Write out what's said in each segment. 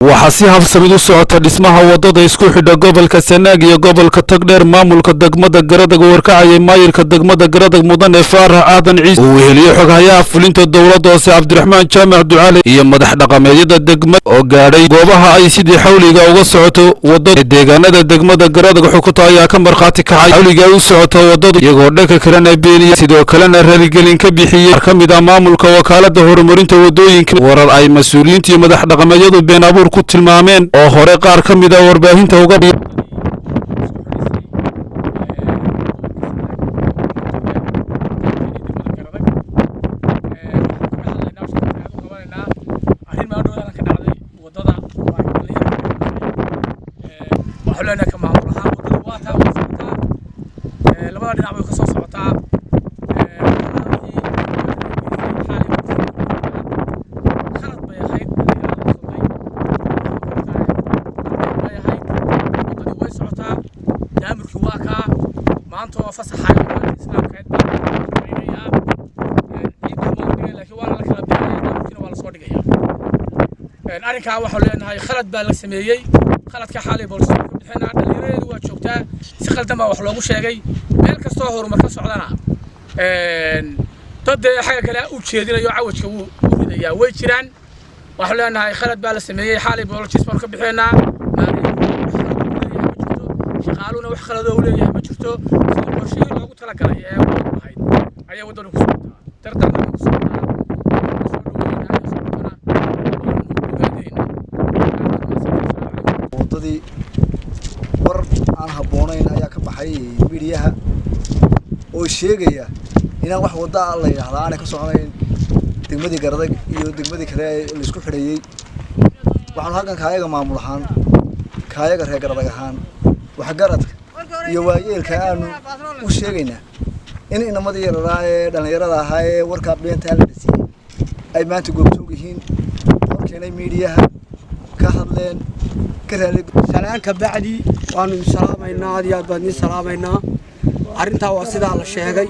Waxaa si habsamid u socota dhismaha wadada isku xidha gobolka Sanaag iyo gobolka Togdheer. Maamulka degmada Garadag oo warkacayay maayirka degmada Garadag, Mudane Faarax Aadan Ciise, uu weheliyo xoghayaha fulinta dowladda hoose, Cabdiraxmaan Jaamac Ducaale, iyo madax dhaqameedyada degmada oo gaadhay goobaha ay sidii xawliga uga socoto wadada deegaanada degmada Garadag xukunta, ayaa ka markhaati kacay xawliga ay u socoto wadadu, iyagoo dhanka kalena beeniya, sidoo kalena raaligelin ka bixiyey qaar ka mid ah maamulka wakaalada horumarinta wadooyinka warar ay mas-uuliyiinta iyo madax dhaqameedyadu been abuur ku tilmaameen oo hore qaar ka mid ah warbaahinta uga. Labada dhinac bay kasoo socotaa. Khalad bay ahayd, bay ahayd. Wadadii way socotaa, daamirkii waa kaa. Maanta oo fasaxayo, maanta islaamka baa ciidii waa la dhigay, laakiin waana la kala bixinaya, daamirkiina waa lasoo dhigaya. Arrinkaa waxaan leenahay khalad baa la sameeyey. Khaladka xaalay booliska ka bixinaa, dhallinyaradeedu waa joogtaa. Si khaldan baa wax loogu sheegay. Meel kastoo horumar ka socdana, dad dee xagga kale u jeedinayo, cawajka wuu u ridayaa, way jiraan. Waxaan leenahay khalad baa la sameeyey, xaalay booliis baanu ka bixinaa. Shaqaaluhuna wax khaladoo u leeyahay ma jirto. Sida qorshihii loogu talagalay ee waddadu lahayd ayaa waddadu ku socotaa, dardarna way ku socotaa. Soo dhaweynaa inay socotona waanu ogaanaynaa. Waddadii war aan habboonayn ayaa ka baxay miidiyaha oo sheegaya inaan wax wadda a la yidhaahdaa aanay ka soconayn degmadii Garadag iyo degmadii kale ee laisku xidhayey. Waxaanu halkan kaayaga maamul ahaan, kaayaga reer Garadag ahaan, waxgaradka iyo waayeelka aanu u sheegaynaa in inamadii yararaa ee dhallinyarada ahaa ee warkaa beentaa la dhasiiyey ay maanta goobjoog yihiin, hor keenay miidiyaha, ka hadleen, ka raali. Salaan ka bacdi, waanu idin salaamaynaa, aad iyo aad baan idin salaamaynaa. Arrintaa waa sidaa la sheegay.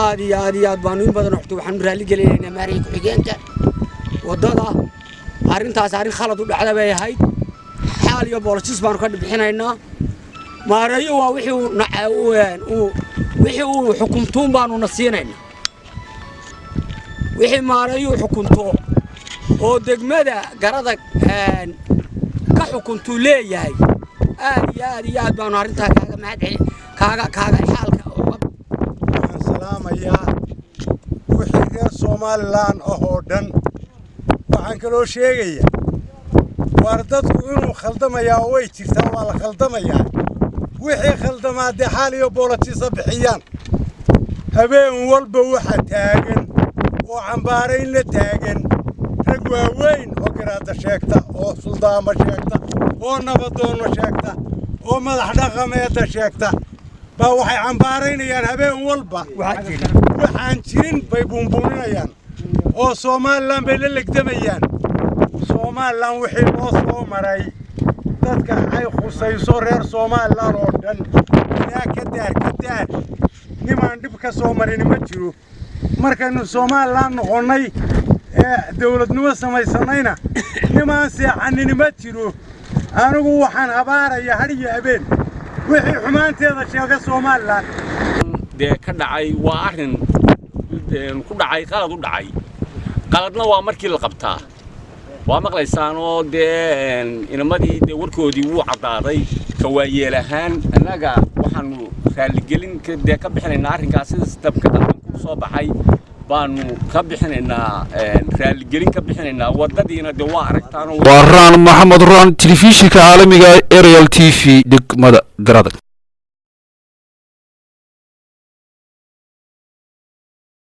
Aad iyo aad iyo aad baanu in badan waxto waxaanu raalli gelinaynaa maariya ku-xigeenka waddada. Arrintaas arrin khalad u dhacda bay ahayd. Xaal iyo boolosis baanu ka bixinaynaa. Maareeyo waa wixii uu xukumtuun baanu na siinaynaa. Wixii maareeyuu xukunto oo degmada Garadag ka xukuntuu leeyahay, aad iyo aad iyo aad baanu arrintaa kaaga mahad celin, kaaga xaalka uga. Waxaan salaamayaa wixii reer Somaliland ah oo dhan. Waxaan kaloo sheegayaa, waar dadku inuu khaldamayaa way jirtaa, waa la khaldamayaa. Wixii khaldamaa dee xaal iyo boolatiisa bixiyaan. Habeen walba waxa taagan oo cambaarayn la taagan rag waaweyn oo garaadda sheegta, oo suldaamo sheegta, oo nabadoonno sheegta, oo madax dhaqameedda sheegta baa waxay cambaaraynayaan habeen walba. Waxaan jirin bay buunbuuninayaan oo Somaliland bay la legdamayaan. Somaliland wixii loo soo maray, dadka ay khusayso reer Somaliland oo dhan, ilaa ka daar ka daar, nimaan dhib ka soo marin ma jiro. Markaynu Somaliland noqonnay ee dawladnimo samaysannayna, nimaan seexanini ma jiro. Anigu waxaan habaaraya har iyo habeen wixii xumaanteeda sheega Somaliland. Dee ka dhacay waa arrin ku dhacay, qalad u dhacay. Qaladna waa markii la qabtaa, waa maqlaysaan oo dee inamadii dee warkoodii wuu caddaaday. Ka waayeel ahaan, annaga waxaanu raalligelin dee ka bixinaynaa arrinkaas. Sida sistamka qaldan ku soo baxay baanu ka bixinaynaa, raalligelin ka bixinaynaa. Waddadiina dee waa aragtaanoo. Waa Raan Maxamed Raan, telefishinka caalamiga Ariel TV, degmada Garadag.